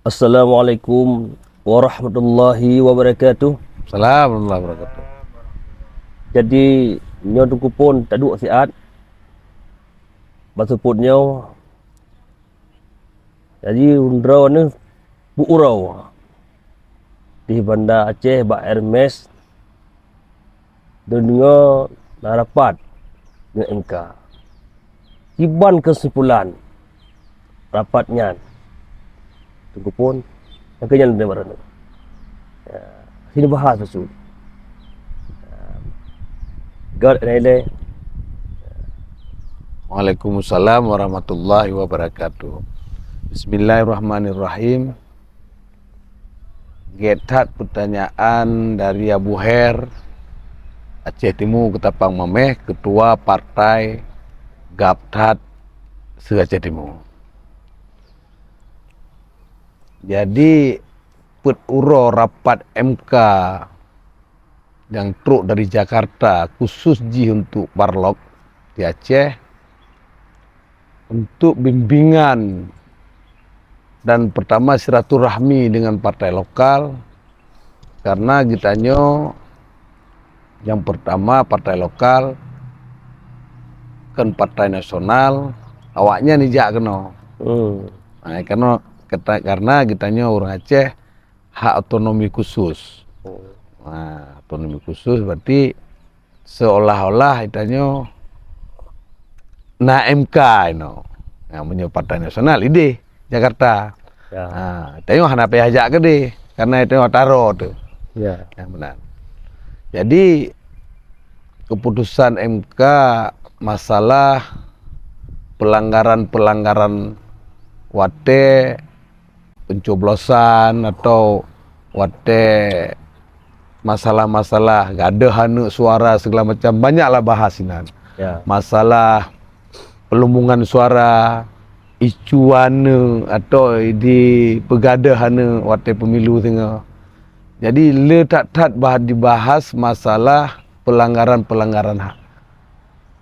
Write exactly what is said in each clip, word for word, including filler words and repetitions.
Assalamualaikum warahmatullahi wabarakatuh. Salam warahmatullahi wabarakatuh. Jadi, nyoe Teungku Pon taduek siat, bak seupôt nyoe. Jadi, droeneuh beu uroe di Banda Aceh bak Hermes, deungoe na rapat ngon M K. Kiban keusimpulan rapat nyan, Teungku Pon, nyang keu nyan lôn baroe. Ya, sini bahas bacut. Ya. Gét nilai. Waalaikumsalam warahmatullahi wabarakatuh. Bismillahirrahmanirrahim. Gét that peutanyaan dari Abu Her, Aceh Timu, Keutapang Mameh, Ketua Partai Gabthat se-Aceh Timu. Jadi, peuet uroe rapat M K nyang trok dari Jakarta khusus jih untuk Parlok di Aceh, untuk bimbingan dan pertama silaturahmi dengan partai lokal, karena geutanyoe nyang pertama partai lokal, kon partai nasional, awaknyan ijak keunoe. Hmm. Nah, karena, karena geutanyoe ureuëng Aceh hak otonomi khusus. Hmm. Nah, otonomi khusus berarti seolah-olah geutanyoe na M K inoe. Nah, meunyoe partai nasional ideh Jakarta. Ya. Ha, geutanyoe hana payah jak keudeh, karena geutanyoe taro tu. Ya. Yang benar. Jadi, keputusan M K masalah pelanggaran-pelanggaran watée pencoblosan atau watée masalah-masalah gadoh aneuk suara segala macam, banyaklah bahas inan. Ya. Masalah pelumbungan suara, icu aneuk atau dipeugadoh aneuk watée pemilu singoh. Jadi le that-that bah dibahas masalah pelanggaran-pelanggaran hak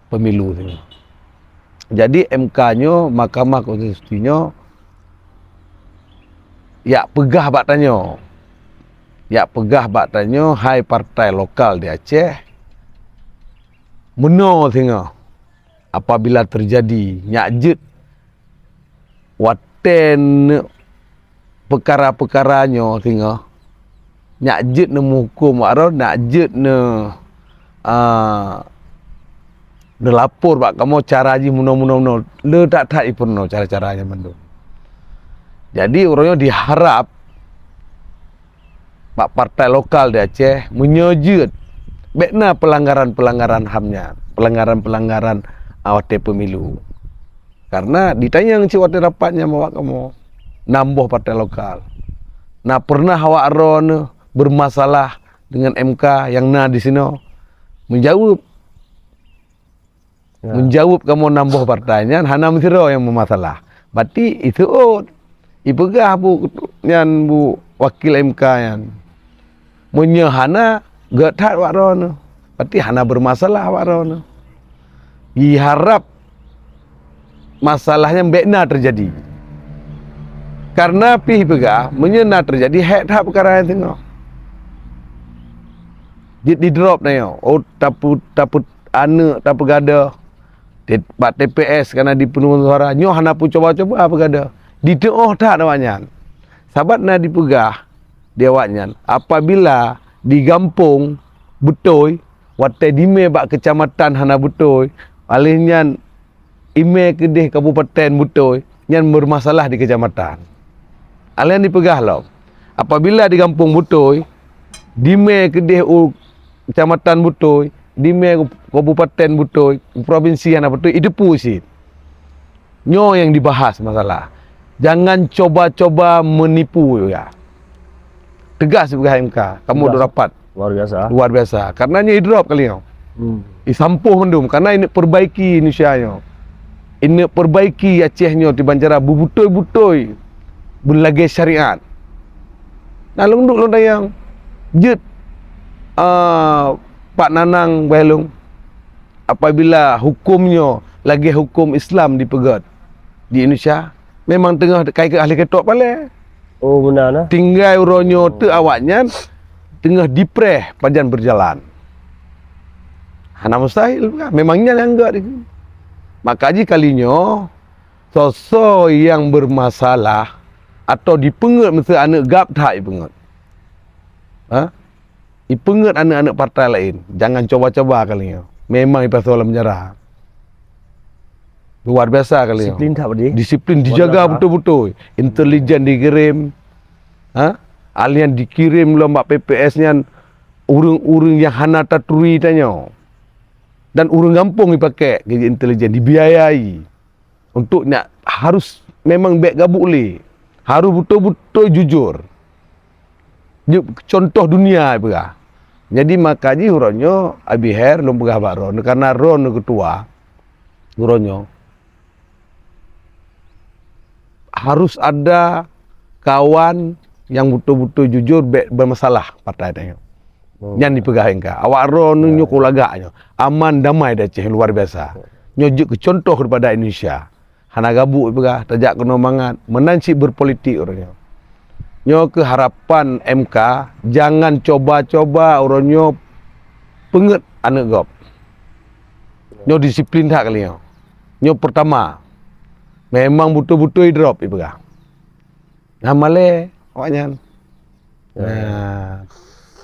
pemilu singoh. Jadi M K nyoe, Mahkamah Konstitusi nyoe, yak peugah bak tanyoe. Yak peugah bak tanyoe, hai partai lokal di Aceh, meunoe singoh apabila terjadi nyak jeuet watée neuk peukara-peukara nyoe singoh, nyak jeuet neumeuhuköm wak droe, nyak jeuet neu, a, neulapor bak kamoe cara jih meunoe, meunoe, meunoe. Le that-that ipeurunoe cara-cara nyan mandum. Jadi, uroe nyoe diharab bak partai lokal di Aceh, meunyoe jeuet, bék na pelanggaran-pelanggaran ham nyan, pelanggaran-pelanggaran, a, watée pemilu. Karena ditanyong cit watée rapat nyan bak kamoe, nam boh partai lokal. Na pernah awak droeneuh bermasalah dengan M K nyang na di sinoe? Meujaweueb. Ya. Meujaweueb kamoe nam boh partai nyan hana meusidroe nyang meumasalah. Berarti iseuôt, ipeugah bu nyan bu wakil M K nyan. Meunyoe hana, gét that wak droeneuh. Berarti hana bermasalah wak droeneuh. Iharab masalah nyan bék na teujadi. Karena pih peugah, meunyoe na teujadi, hék that peukara nyan singoh. Jeuet didrop na nyoe. Oh, tapu-, tapu-, aneuk tapeugadoh di, bak T P S kana dipeunurun suara. Nyoe hana peucuba-cuba peugadoh. Diteuôh that awaknyan. Sabat na dipeugah di awaknyan, apabila di gampông beutôi, watée dimé bak keucamatan hana beutôi, aléh nyan imé keudeh kabupaten beutôi, nyan bermasalah di keucamatan. Aléh nyan dipeugah lom, apabila di gampông beutôi, dimé keudeh u keucamatan beutôi, dimé u kabupaten beutôi, u provinsi hana beutôi, iteupeue cit. Nyoe nyang dibahas masalah. Jangan coba-coba menipu, ya. Tegas peugah M K, kamoe Tegas. Dua rapat. Luar biasa. Luar biasa. Karena nyoe idrop kali nyoe. Hmm. Isampoh mandum, karena ini perbaiki Indonesia nyoe. Ini perbaiki Aceh nyoe di bancara beubutôi-butôi beulagée syariat. Nah, lôn duek lôn tanyong. Jeuet, ah, Pak Nanang Bailong. Apabila huköm nyoe lagée huköm Islam dipeugét di Indonesia, memang teungoh kai keu ahli ketok palée. Oh, meunan, nah. Tinggai uroe nyoe teuk awaknyan teungoh dipreh pajan berjalan. Hana mustahil, memang nyan nyang gét. Maka jih kali nyoe, soe-soe nyang bermasalah atau dipeungeut, miseu aneuk gab that ipeungeut. Ha? Ipeungeut aneuk-aneuk partai laén, jangan coba-coba kali nyoe. Memang ipasoe lam penjara. Luar biasa kali nyoe. Disiplin that, Pak Di. Disiplin dijaga beutôi-beutôi. Intelijen dikirim. Ha? Alian dikirim lom bak P P S nyan ureuëng-ureuëng nyang hana taturi tanyoe. Dan ureuëng gampông ipakai keu intelijen, dibiayai. Untuk nyak harus memang bék gabuk lé. Harus beutôi-beutôi jujur. Jeuet contoh dunia peugah. Jadi maka jih uroe nyoe Abi Her lôn peugah bak droeneuh, karena droeneuh keutua uroe nyoe harus ada kawan yang beutôi-beutôi jujur, bék bermasalah partai tanyoe. Oh. Nyan dipeugah engka. Awak droeneuh nyoe keu lagak nyoe. Aman damai di Aceh luar biasa. Nyoe jeuet keu contoh daripada Indonesia. Hana gabuk peugah, tajak keunoe mangat. Meunan cit berpolitik uroe nyoe. Nyoe keu harapan M K, jangan coba-coba uroe nyoe peungeut aneuk gob. Nyoe disiplin that kali nyoe. Nyoe pertama. Memang beutôi-beutôi drop ipeugah. Nah, malée awaknyan. Ya. Nah,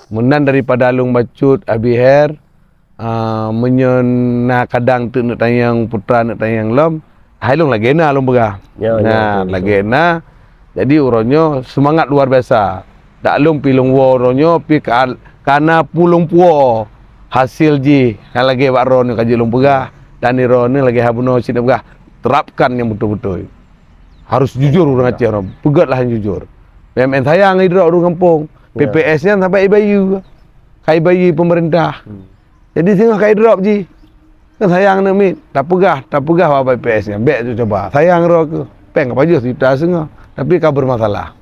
meunan daripada lôn bacut Abi Her, ah, meunyoe na kadang teuk neuk tanyong putra neuk tanyong lom, hai lôn lagée na lôn peugah. Ya, ya, nah, betul, betul. Lagée na. Jadi uroe nyoe seumangat luar biasa. Dak lôn pi lôn woe uroe nyoe pi ka, kana pu lôn puwoe hasil jih nyang lagée bak droeneuh ka jeuet lôn peugah dan droeneuh lagée hana bunoe cit neupeugah, terapkan nyang beutôi-beutôi. Harus jujur ureuëng Aceh nyoe. Peugét lah nyang jujur. Meu'en sayang idrop ureuëng gampông. Ya. P P S nyan sampai ibayeue. Ka ibayeue pemerintah. Hmm. Jadi singoh ka idrop jih. Kan sayang aneuk miet. Tapeugah, tapeugah bak P P S nyan. Bék cuba. Sayang droe keuh. Péng ka pajoh sejuta singoh. Tapi ka bermasalah.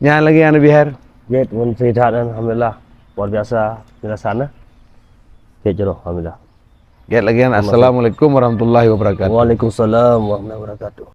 Nyan lagée nyan Abi Her. Jeuet ngon cerita nyan, alhamdulillah. Luar biasa penjelasan, eh. Jeuet jroh, alhamdulillah. Jeuet lagée nyan. Terima kasih. Assalamualaikum warahmatullahi wabarakatuh. Waalaikumsalam warahmatullahi wabarakatuh.